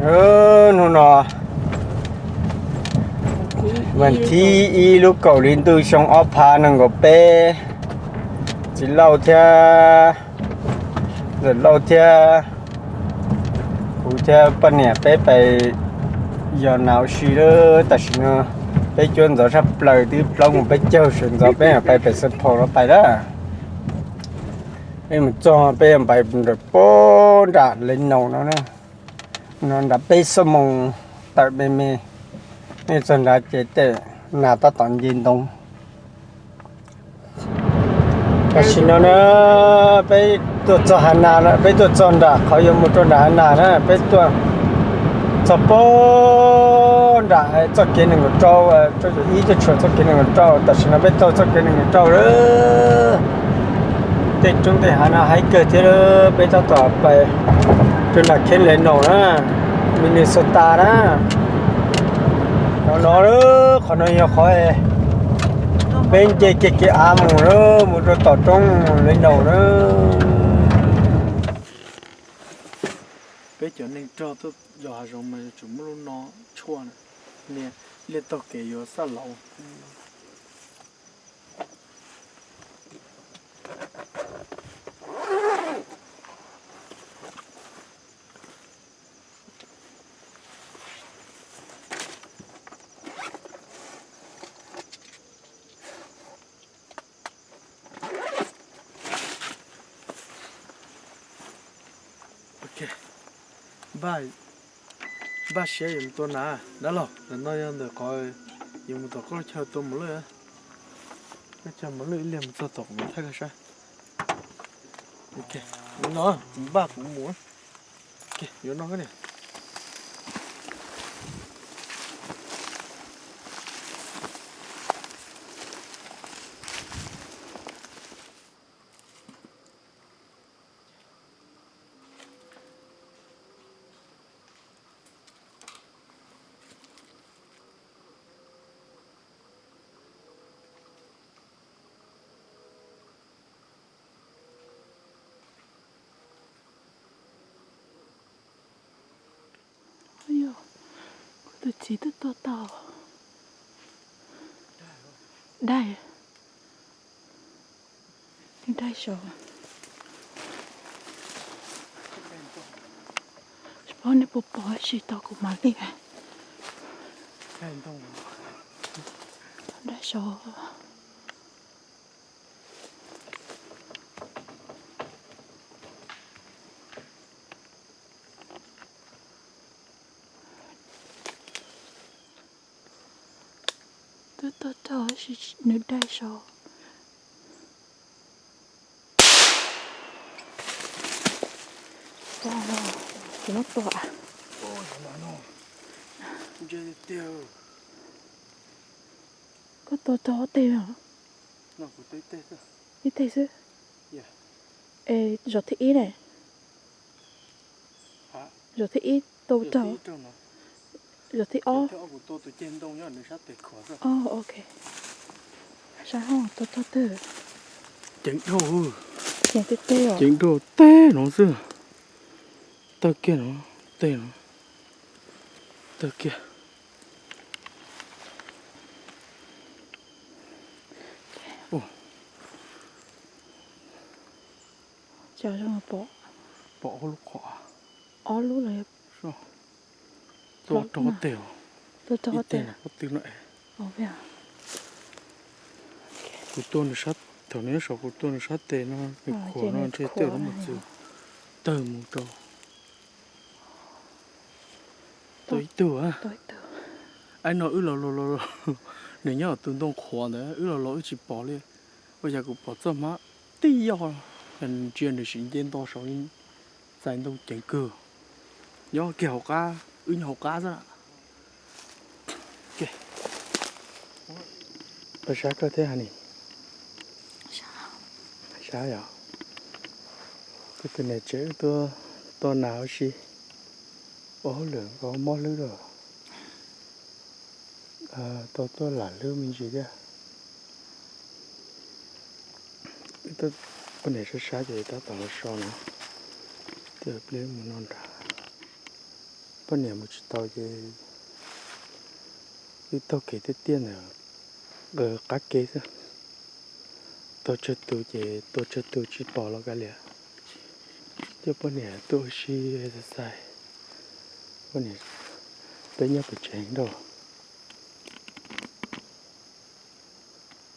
Hnub no vas thib ib lub kaum hli ntuj xyoo ob phav nees nkaum peb, txiv Lauj thiab ntxawm Lauj thiab kuv thiab poj niam peb pais yos nas ua si lawm. Tam sim no peb cuab ntxov tshaj plaws, twb plaub moos peb caug sawv ntxov peb mam pais pem Xeev Phaum no pais lawm. Peb mus txog peb yuav pais nram pem nram Lev Naus no, no nram peb xuab moos tawm me me, nej txog nrad ces tej nas tab tom nce ntoo. Tam sim no na, peb tuaj txog hav nas lawm, peb tuaj txog nram qhov yuav mus rau nram hav nas na, peb tuaj txog pem nram txoj kev nees nkaum rau, ib tuaj tshwm txoj kev nees nkaum rau. Tam sim no peb taug txoj kev nees nkaum rau lawm. Tej roob tej hav no haib kawg thiab, peb tab tom pais rau nram kheb Lev Naus na, Minnesota na. No no, qhov no yog qhov peb nce kiag kev av mus na, mus rau tom roob Lev Naus na. Peb cov neeg rog tuaj yos hav zoov mas yuav tsum muaj lub no tshuaj na, nias liaj taug kev yuav xaj lauv. Npaj siab yuav mus tua nas dab laug, ntawm no yog ntawm qhov yuav mus tom koj lub chaw tua mos lwj. Koj chaw mos lwj ib liag mus txog tom kuv mus thaij koj saib. No kuv npaj kuv mus. Yuav no niam. Yog kuv tus txiv twb tua tau. Dai, nws dai saud. Tsis paub nej puas pom, tsis tau kuv mam li. Dai saud. Twb tuaj raug tab sis nws dai saud. Tsis muab tua. Koj tua raug ob teg os? Ib teg xwb. Es zaum thib ib ne? Zaum thib ib tua raug. Zaum thib ob. Ok. Sab hauj tua raug twg? Ceev dhau. Ceev tib teg os. Ceev dhau teg no xwb. Tawg kiag no, teg no. Tawg kiag. Cas zoo pom, pom ob lub qhov, ob lub los, tua raug ob teg, tua raug ob teg no. Kuv tua nws sab, thaum nws nyob saud kuv tua nws sab tes no, nws khuam no ntshe tej lub mos txwv tawg mus rau. Tau ib tug. Aib no wb los los los, nws nyob tus ntoo qhuav ntawd, wb los los wb tsis pom li. Ua cas kuv pom txoj hmab tib yog, ntsia nws sim nce nto saud, txais ntoo ceev kawg. Nyob kiag hauv qab, wb nyob hauv qab xwb. Pab sab koj thiab ha ni. Sab yog. Kuv tus niam tsev wb tuaj tua nas ua si, ua hauj lwm nkaus mob hlwb lawm. Tau tuaj lam hlwb me ntsis thiab. Wb tuaj poj niam sab sab ces tab tom los so no, twb pliag mus no nrad. Poj niam mus tsis tau ces wb taug kev tiaj tiaj ntawm qab kev xwb. Tua tsawg tus ces tua tsawg tus tsis pom los kav liam. Coj poj niam tuaj ua si exercise. Poj niam, peb nyob pem tsev nrog.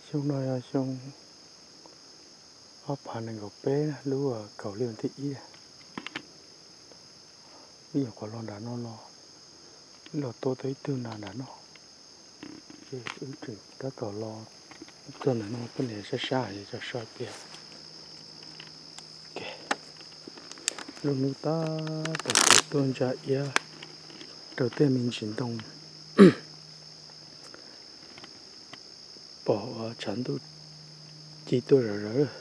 Xyoo no yog xyoo ob phav nees nkaum peb lub kaum hli thib ib. Wb nyuam qhuav los nram no los, wb los tua tau ib tug nas nram no. Ces wb tseem tab tom los txog ntawm no poj niam sab sab es tso so tias lub hnub tab tom tuaj ntsa iab rau tej me ntsis ntoo. Pom tshav ntuj ci tuaj zom zaws.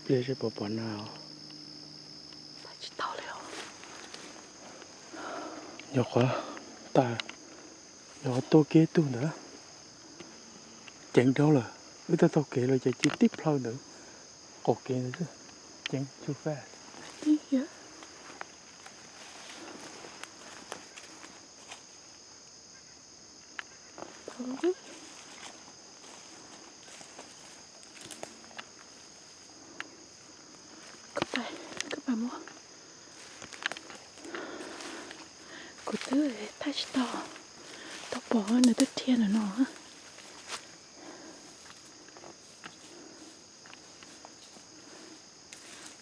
Pliag seb puas pom nas. Tsis tau li. Nyuam qhuav tas, nyuam qhuav tua kev tug ntawd, ceev dhau lawm. Wb tab taug kev los ces ci tib plhaw ntawd, qaum kev ntawd xwb, ceev too fast. Kuv twb thaij tsis tau, tau pom nws twb dhia ntawm no.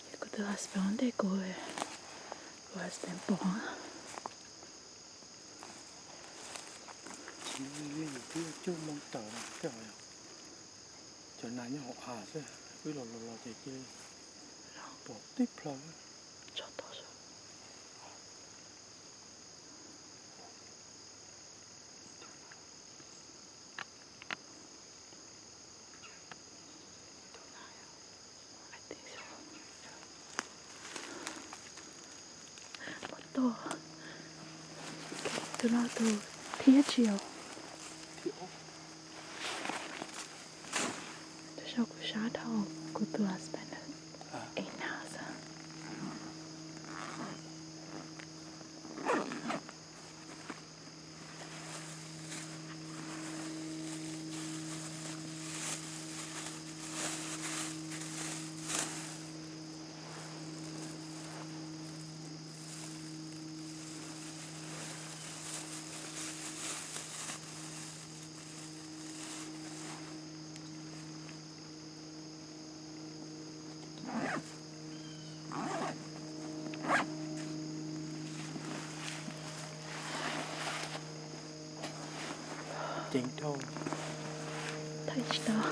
Ces kuv tus husband ua ntej kuv, kuv husband pom. Twb cuaj moo tawm, cov nas nyob hauv av xwb, wb los los los ces cia li pom tib plhaw. Tus no tus thib ib tsis yog? Tus saum kuv sab dhau, kuv tus husband ev nas xwb. Ceev dhau. Thaij tsis tau.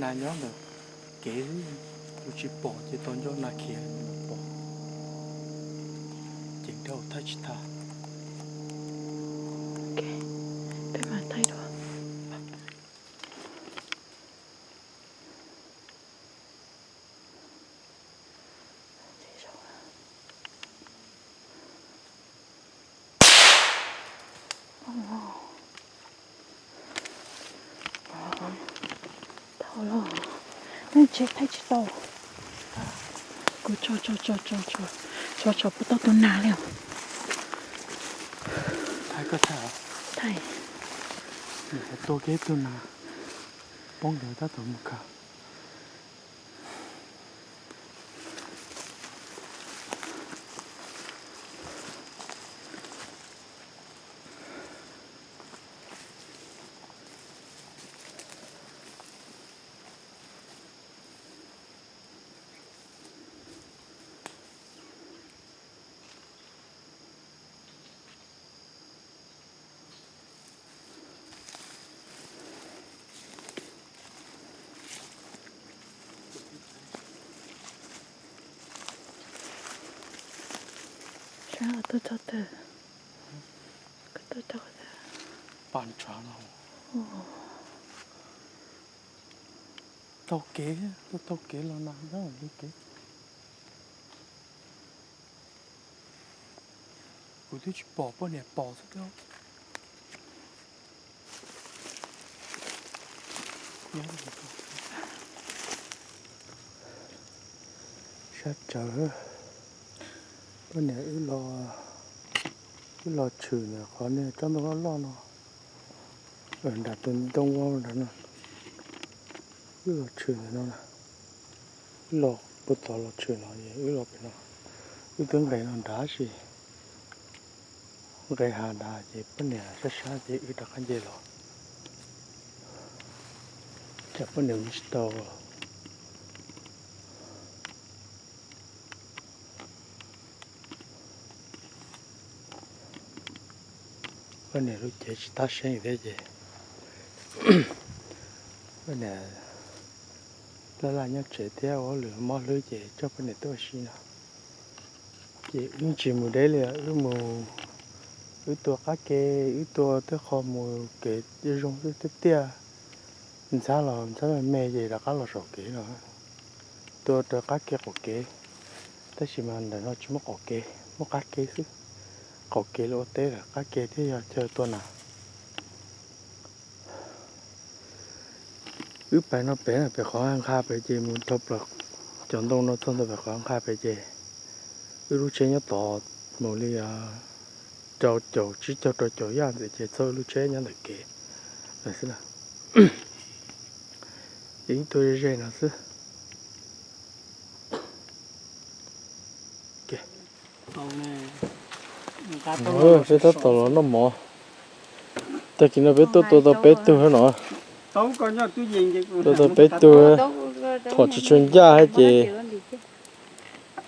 Nas nyob ntawm kev, tus tsis pom ces tau nco nas khiav pom. Ceev dhau thaij tsis tag. Peb mam thaij dua. Tau los, nej tsev thaij tsis tau. Kuv tso tso tso tso tso tso puas tau tus nas li os. Thaij, tua kiag ib tug nas poob ntawd tab tom mus khaws. Sab tuaj txog twg? Koj tuaj txog twg? Pam ntshav no. Taug kev, tuaj taug kev los nag nyob li kev. Kuv twb tsis pom, poj niam pom xwb thiab. Sab tsawv. Poj niam wb los tshwm ntawm qhov niag tsob ntoo loj loj no, nram tus ntoo ua nrad no. Wb los tshwm ntawm no, wb los puag tod los tshwm no, wb los pem no. Wb twb nqes no nrad sis nqes hav nrad ces poj niam sab sab ces wb rov qab nce los. Cas poj niam mus tsis tau. Poj niam lub cev tsis tab seeb thiab ces poj niam laj laj nyob tsev thiab ua hauj lwm mob hlwb ces coj poj niam tuaj ua si no. Ces wb tsis mus deb li, wb mus, wb tua qab ke, wb tua tej qho mus kev zoo xwb tiag tiag. Ntxhab los ntxhab me me ces rov qab los saum kev no. Tua raws qab ke qaum kev, tab sis mas ntawm no tsis muaj qaum kev, muaj qab ke xwb. Qaum kev los ua teb lawm, qab ke thiab yog chaw tua nas. Wb pais no pem, pem qhov nqha pem ces mus dhau plaws cov ntoo no txog ntawm pem qhov nqha pem ces wb lub tsheb nyob tod mus li rau caum tsib caug rau caum yaj ntxwm ces txog wb lub tsheb nyob ntawm kev lawm xwb na. Ces wb tuaj ze ze no xwb. Peb tab tom los noj mov. Tag kis no peb tuaj tua tau peb tug no. Tua tau peb tug, thaum tsis tshua ncaj thiab ces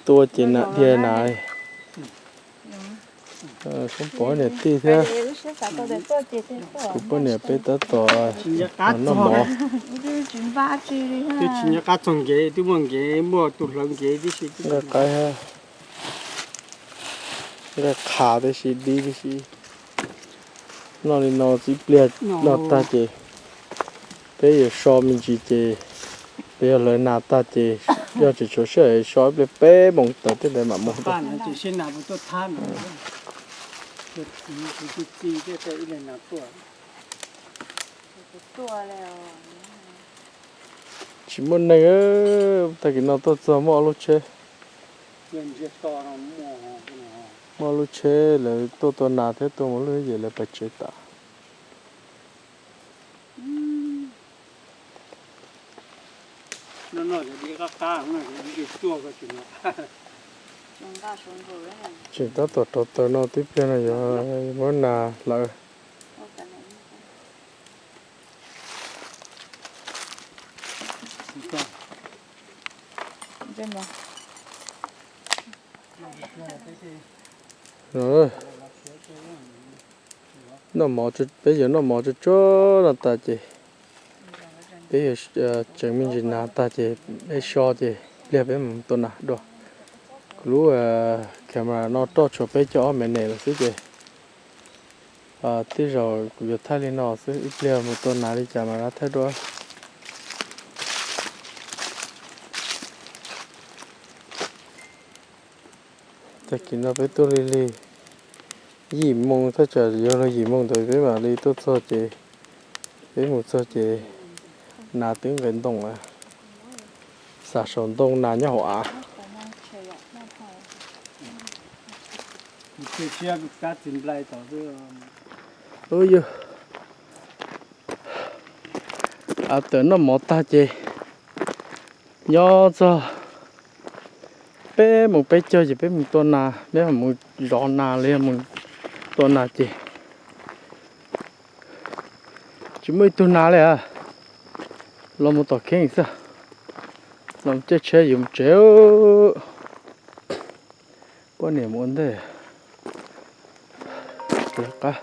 tua ces nas dhia nas. Soob Pov niam tij thiab kuv poj niam peb tab tom los noj mov. Nqa qaib, nqa qhav tib si dib tib si. Noj li no txij pliag no tag ces peb yuav so me ntsis ces peb yuav hlawv nas tag ces yog tseem tshuav sij hawm so ib pliag peb moos tawm tej ntawd mam mus. Tsis muaj neeg, tag kis no tuaj txog muaj ob lub tsheb. Muaj ob lub tsheb lawv tuaj tua nas thiab tua mos lwj ces lawv pais tsev tas. Tseem tab tom rauv taws no tib pliag no yuav muab nas hlawv. Noj mov, peb yuav noj mov tsuag tsuag no tas ces peb yuav tseem me ntsis nas tag ces peb so ces pliag peb mus tua nas dua. Kuv lub camera no roj tshuav peb caug ob minute lawm xwb ces tej zaum kuv yuav thaij li no xwb, ib pliag mus tua nas li cas mas rov thaij dua. Tag kis no peb tuaj li li yim moo, thaj tsam yuav luag yim moo ntawd peb mam li tuaj txog ces peb mus txog ces nas twb nqes ntoo lawm. Xam saum ntoo nas nyob hauv av. Av tawm noj mov tag ces nyob txog peb moos peb caug ces peb mus tua nas, peb mus zov nas los yog mus tua nas ces tsis muaj ib tug nas li. Los mus tom kheej xwb, los caij tsheb yuav mus tsev. Poj niam mus ua ntej lawv qab.